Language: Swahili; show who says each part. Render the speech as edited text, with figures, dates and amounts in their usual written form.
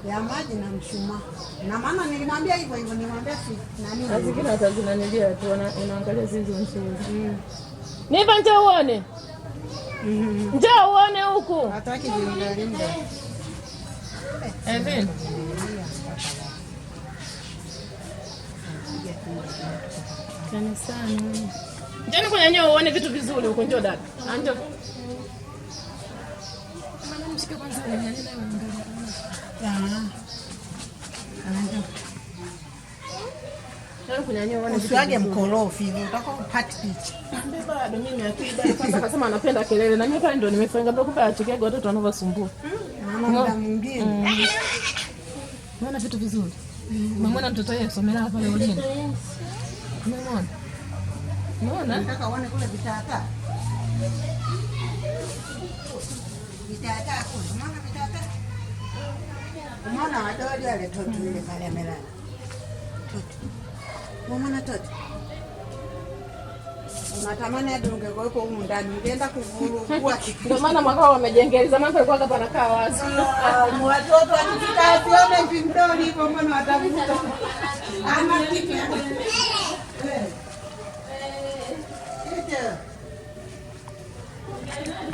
Speaker 1: Ya maji na mshumaa. Na maana nilimwambia hivyo hivyo, nilimwambia si nani.
Speaker 2: Na zingine hata zinanilia tu, unaangalia zilizo nzuri. Nipa, njoo uone. Njoo uone huku.
Speaker 1: Hataki jiungalinda.
Speaker 2: Evin. Kanisani. Njoo kunyanyua uone vitu vizuri huko, njoo dada. Ah, njoo. Mama, mshike kwanza, nani naye angalia.
Speaker 1: Ah.
Speaker 2: Njoo kunyanyua uone vitu
Speaker 1: Usiwage
Speaker 2: vizuri.
Speaker 1: mkorofi hivyo utaka upate picha.
Speaker 2: Ambe bado mimi akida kwanza akasema anapenda kelele na mimi pale ndo nimefanya kumbe achukiaga watoto wanavyosumbua.
Speaker 1: Maana muda mwingine
Speaker 2: Umeona vitu vizuri. Umemwona mtoto Yesu amelala pale ulini. Umemwona? Umeona?
Speaker 1: Nataka uone kule vitata. Vitata kule. Umeona vitata? Umeona wadodi wale toto yule pale amelala. Toto. Umeona toto? Unatamani hadi ungekuwepo humu ndani, ungeenda kuvurugua kitu.
Speaker 2: Ndio maana mwaka huu wamejengea. Zamani palikuwa panakaa wazi.
Speaker 1: Ah, watoto wakifika asione mpindoni hivyo, mbona watavuta ama kitu.